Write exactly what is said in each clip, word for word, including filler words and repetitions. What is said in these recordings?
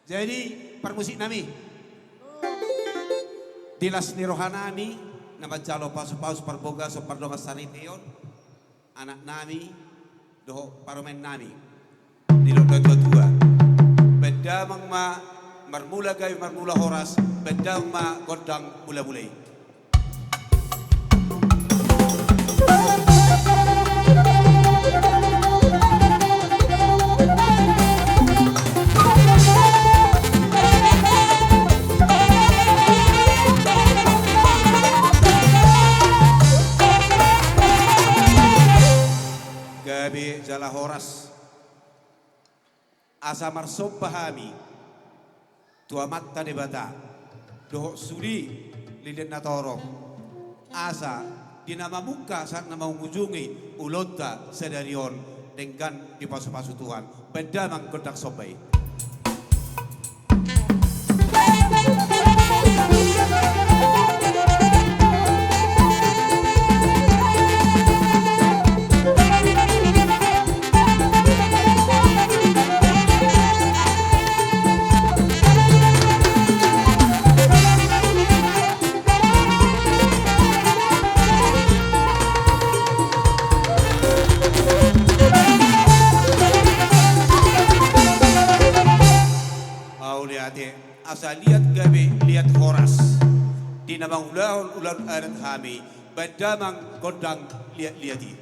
Jadi, parmusiknami, di las ni rohanami na manjalo pasupasu parbagason pardongan saripeon, anaknami dohot parumaennami, didok natuatua: Baen damang ma marmula gabe marmula horas, baen damang ma gondang mulamula i. Gabe jala horas. Asa marsomba hami tu Amanta Debata dohot sude lilian na torop, asa di na mamungka sahat na mangujungi ulaonta sadari on denggan dipasupasu Tuhan. Baen damang gondang somba i. Mauliate. Asa liat gabe liat horas di na mangulahon ulaon adat hami. Baen damang gondang liatliat i.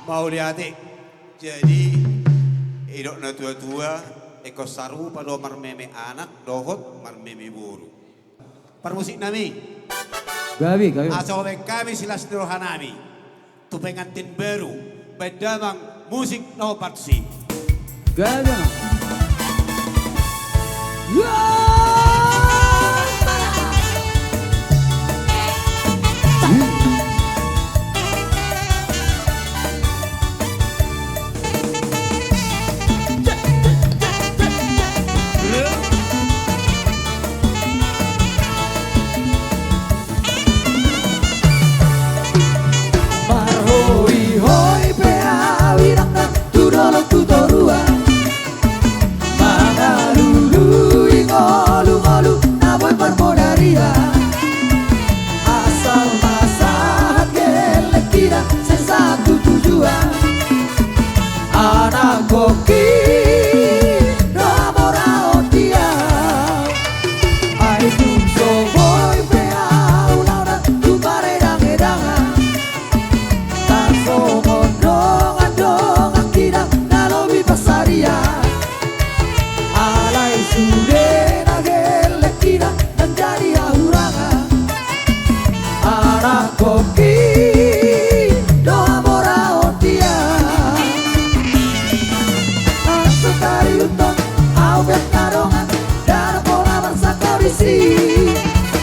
Mauliate. Jadi, didok na tua-tua, ingkon sarupa do marmeme anak dohot marmeme boru. Parmusik nami. Gabe, gabe. Asa hubaen hami silas ni roha nami tu pengantin baru, baen damang musik na hombar tusi. Gabe. Marhoi-hoi pe ahu inang na tu dolok tu toruan, mangalului ngolu-ngolu na boi marbodari. Asal ma sahat gellengkina sai satu tujuan. Anakkongki do hamoraon di ahu. Ai tung so boi pe ahu laho na tu paredang-edangan. Tarsongon dongan-dongan kina na lobi pansarian. Alai sude na gellengkina ndang jadi hahurangan. Anakkongki do hamoraon di ahu. Asa tariuthon ahu pe na dongan, ndada pola marsangkap disi.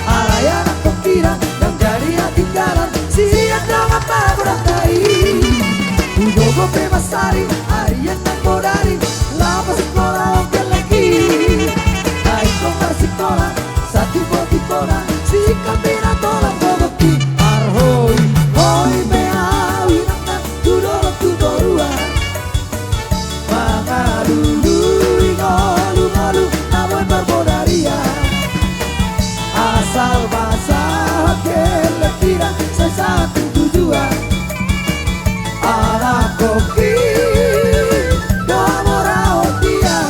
Alai anakkongkina ndang jadi hatinggalan sian dongan pagodangna i. Hugogo pe mansari arian nang bodari, laho pasikola on gellengki. Na ingkon marsikola satimbo-timbona, singkap pe na tolap gogoki. Marhoi-hoi pe ahu inang na tu dolok tu toruan, mangalului ngolu-ngolu na boi marbodari. Asal ma sahat gellengkina sai satu tujuan. Anakkongki do hamoraon di ahu.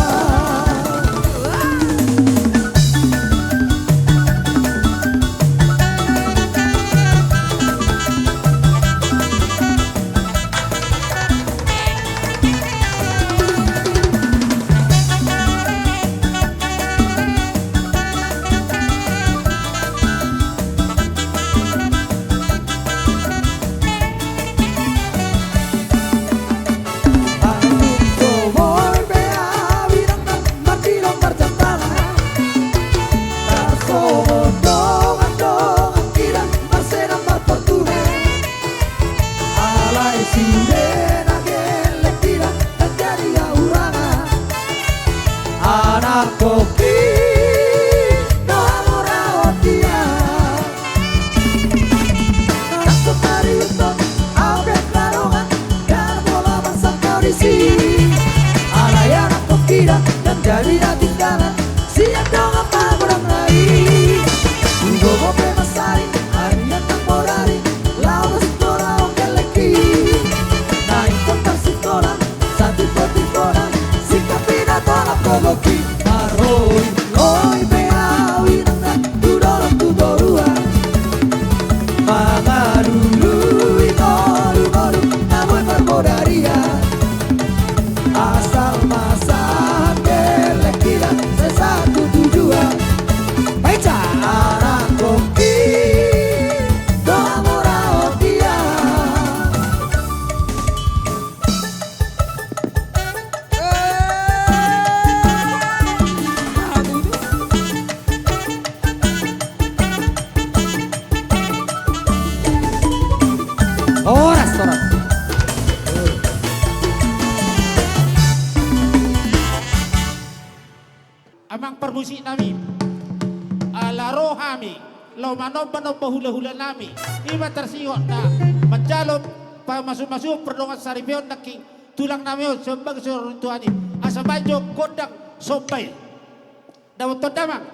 Alai sude na gellengkina ndang jadi hahurangan. Anakkongki do hamoraon di ahu. Nang so tariuthon ahu pe na dongan, ndada pola marsangkap disi. Alai anakkongkina ndang jadi hatinggalan sian dongan pagodangna i. Hugogo pe mansari arian nang bodari, laho pasikola on gellengki. Na ingkon marsikola satimbo-timbona, singkap pe na tolap gogoki. Marhoi-hoi pe ahu inang na tu dolok tu toruan, mangalului ngolu-ngolu na boi marbodari. Asal ma sahat gellengkina sai satu tujuan. Baca. Anakkongki do hamoraon di ahu. Horas, horas. Amang parmusik nami, ala ro hami laho manomba-nomba hula-hula nami, i ma tarsihot na manjalo pamasu-masuon pardongan saripeon nangkin tulang nami on, sian bagas ni roha ni Tuhan i, asa baen jo gondang somba i. Dapothon damang.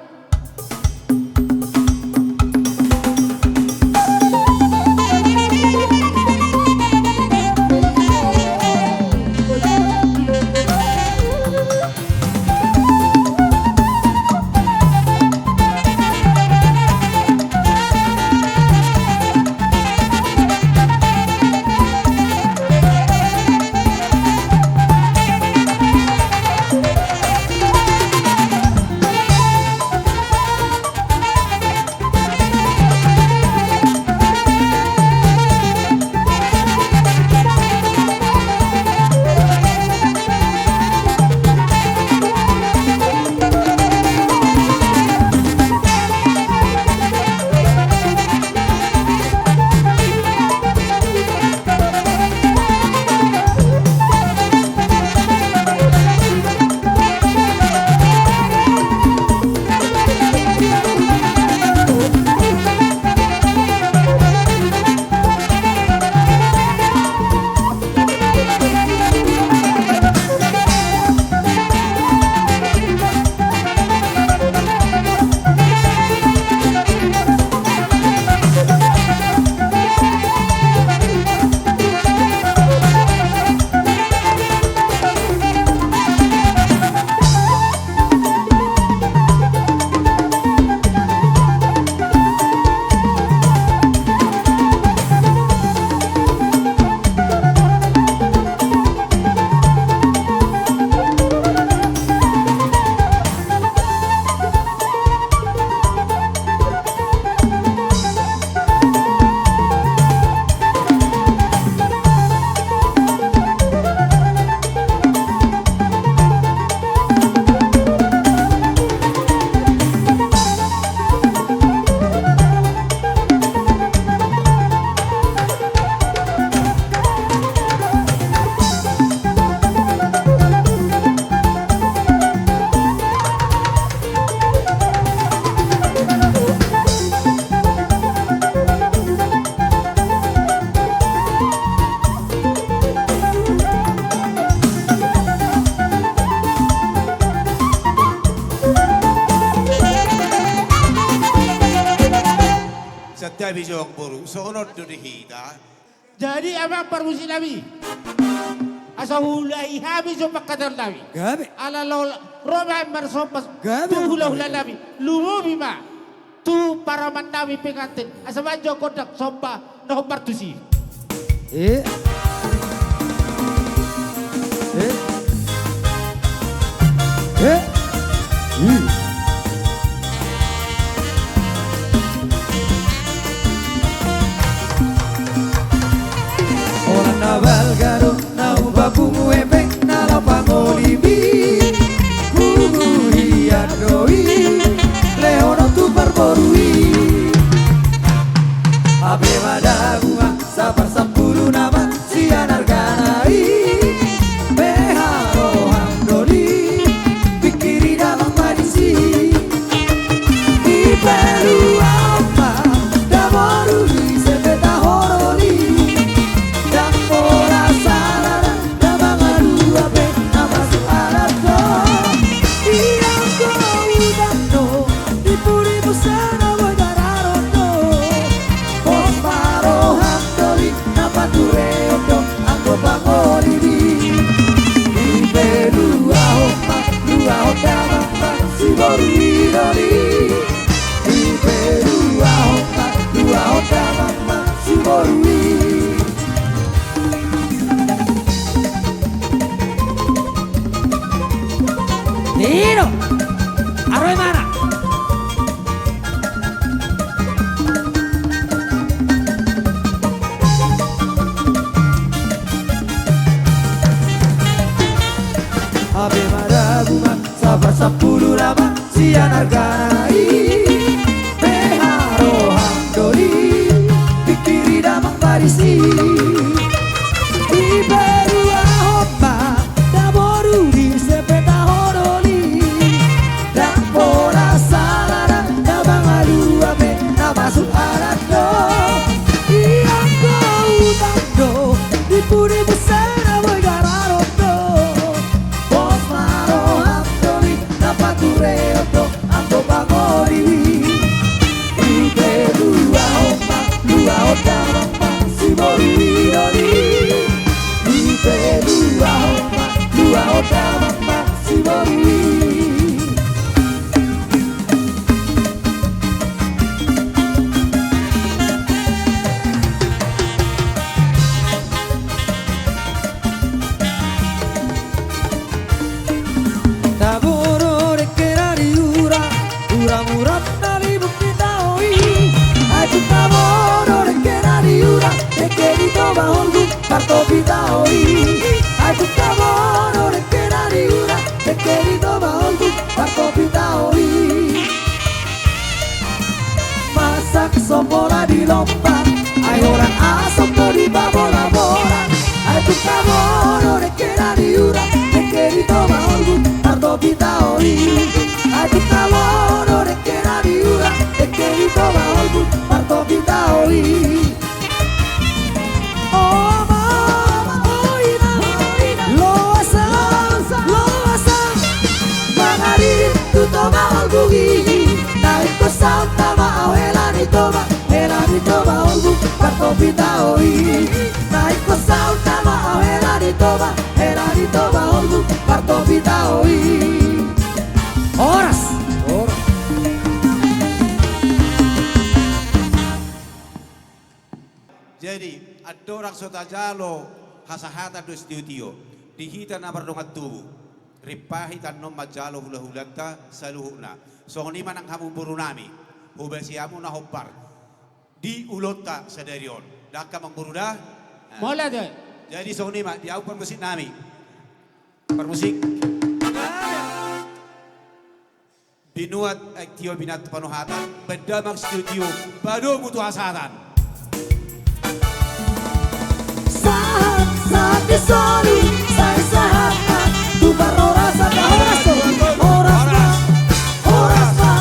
Jong boru, songon on do di hita. Jadi amang parmusik nami, asa huulahi hami jo pangkataion nami. Gabe. Ala ro ma marsomba tu hulahula nami. Lumobi ma tu parumaen nami pengantin, asa baen jo gondang somba na hombar tusi. Eh. Eh. Eh. Hmm. Holan na balga do na hupapungu hepeng na laho pangolimi. Pungu hian do i, lehonon tu parboru i. Hape madabu ma saparsampulu nama sian argana i. Beha roham doli, pingkiri damang ma disi. Dipaluahon ma da boru di sepeta horoli. Ndang pola sala da mangalua pe na masuk adat do. Ianggo udan do, di pudi muse na boi gararon do. Pos ma roham doli, na pantureon do anggo pangolimi. Dipaluahon ma, luahon damang ma si boru i doli. Dipaluahon ma, luahon damang ma si boru i. Nino, aro i mana? Hape madabu ma saparsampulu nama sian argana i. Beha roham doli, pingkiri damang ma disi. Dipaluahon ma da boru di sepeta horoli. Ndang pola sala da, da mangalua pe na masuk adat do. Ianggo udan do, di pudi muse na boi gararon do. Pos ma roham doli, na pantureon do anggo pangolimi. Dipaluahon ma, luahon damang ma si boru i doli. Dipaluahon ma, luahon damang ma si boru i. Tabo do dengke na niura, uram-uram na libuk ni tao i. Ai tung tabo do dengke na niura, dengke ni Toba Holbu, partopi tao i. Ai tung tabo do dengke na niura, dengke ni Toba Holbu, partopi tao i. Masak so pola di lompan, ai holan asam do dipabola-bola. Ai tung tabo do dengke na niura, dengke ni Toba Holbu, partopi tao i. Ai tung tabo do dengke na niura, dengke ni Toba Holbu, partopi tao i. O ama, o ina, loas, loas, mangaririm tu Toba Holbu i. Na ingkon saut nama au hela ni Toba, hela ni Toba Holbu, partopi tao i. Na ingkon saut nama au hela ni Toba, hela ni Toba Holbu, partopi tao i. Horas. Horas. Jadi, andorang so tajalo hasahatan dohot sitiotio di hita na mardongan tubu, rimpahit annon manjalo hulahulanta saluhutna. Songon i ma nang hamu boru nami, hubasi hamu na hombar di ulaonta sadari on. Dangka amang boru da. Mauliate. Jadi songon i ma di au parmusik nami. Parmusik. Binuat aek tio, binuat panuhatan, baen damang sitiotio, padomu tu hasahatan. Sahat, sahat ni solu, sai sahat ma tu parhorasan. Horas, horas ma, horas ma,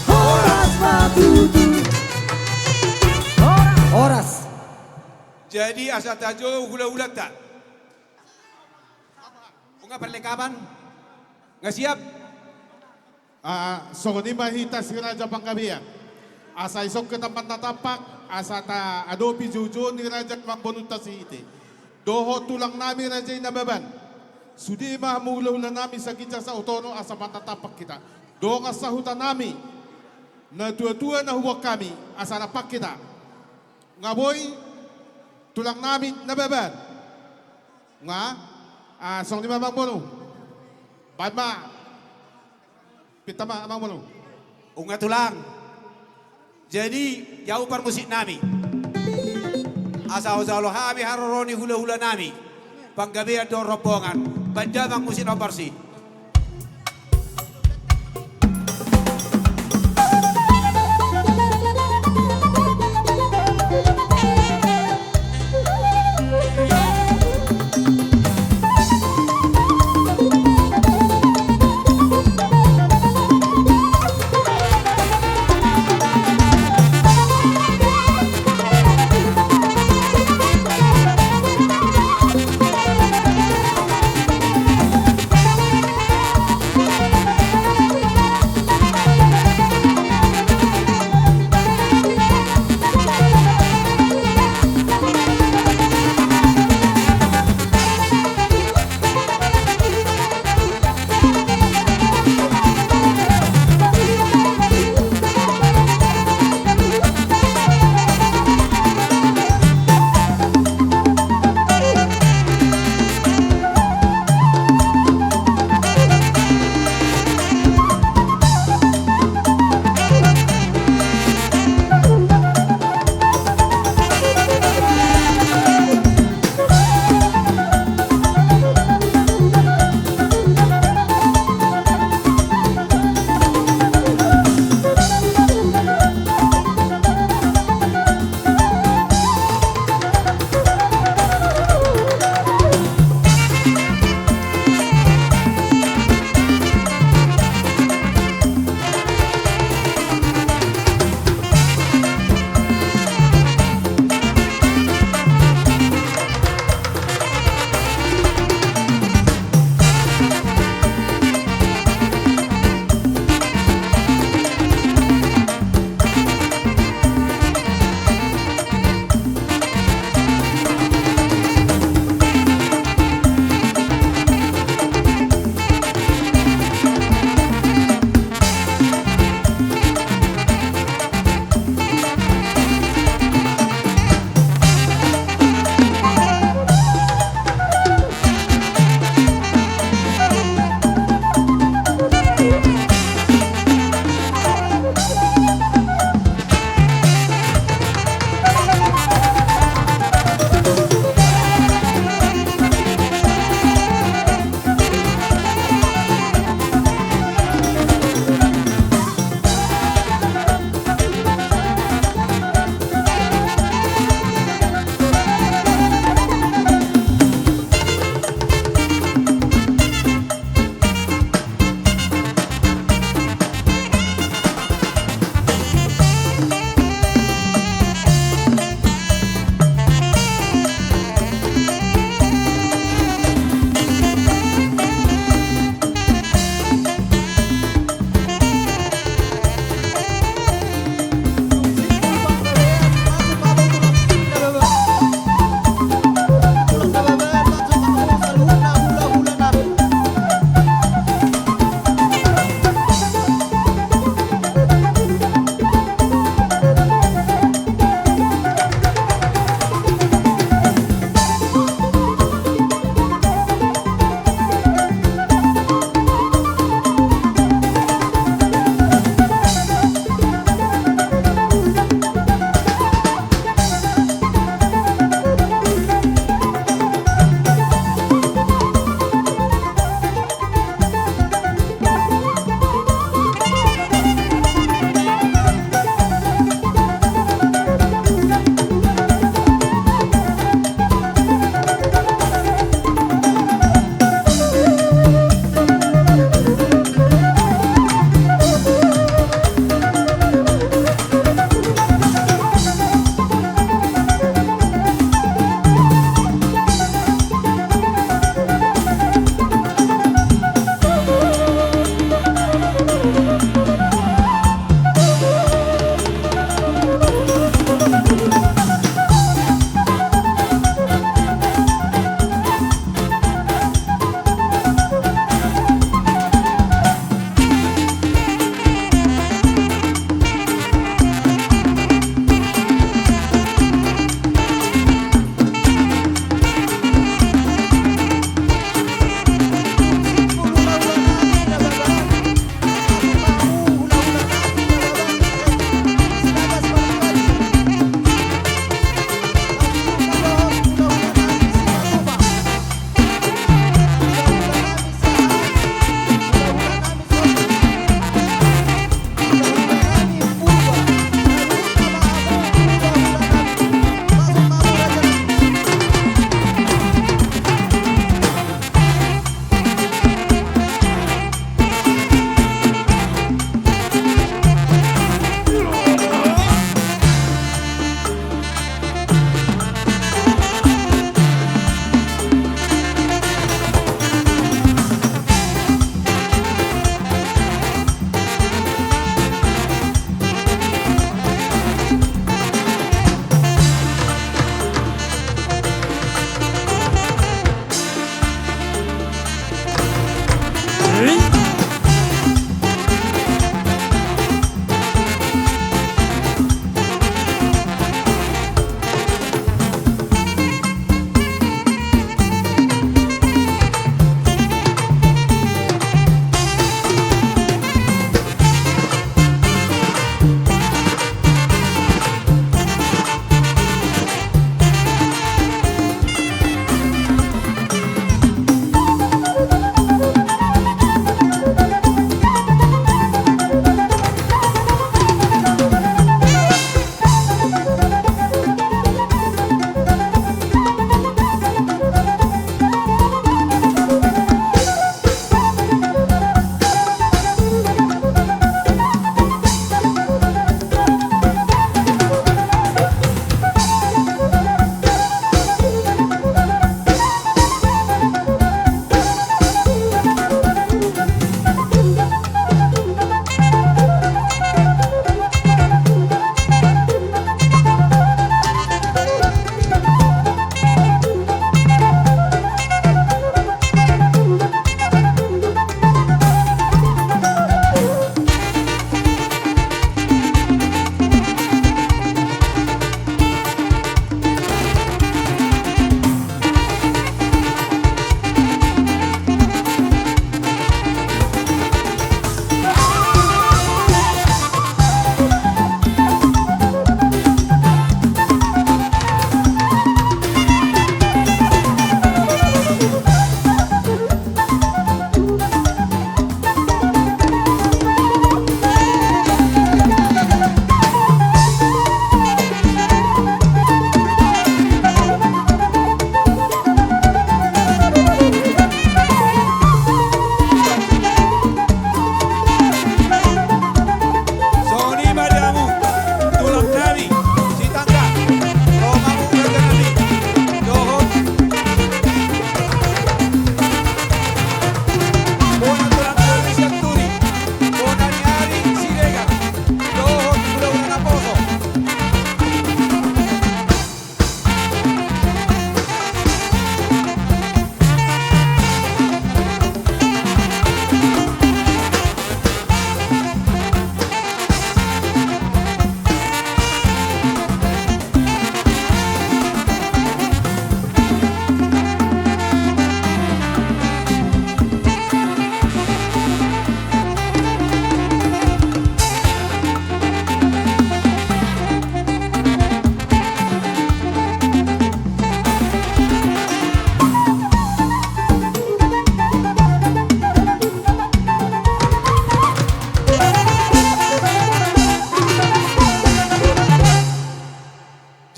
horas ma tutu. Horas. Jadi asa tajou hulahulanta. Nunga perlengkapan? Nunga siap? Ah, songon i ma hita si Raja Panggabean. Asa ison hita manatap Asa taadopi jouon ni raja amangboruta Sihite dohot tulang nami raja i Nababan. Sude ma hamu hulahula nami saginjang saotono asa marnatampak hita. Dongan sahuta nami, natuatua na huboan hami, asa natampak hita. Nga boi, tulang nami Nababan. Nga, ah, songon i ma amangboru. Baen ma. Pinta ma amangboru. Nunga tulang. Jadi, jau parmusik nami. Asa hujalo hami haroro ni hulahula nami. Panggabean dohot rombongan. Baen damang musik na parsi.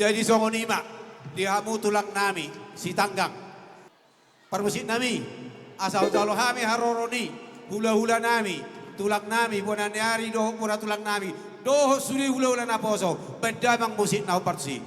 Jadi songon i ma di hamu tulang nami Sitanggang. Parmusik nami, asa hujalo hami haroro ni hula-hula nami, tulang nami, bona ni ari dohot bona tulang nami, dohot sude hula-hula naposo, baen damang musik na hombar tusi.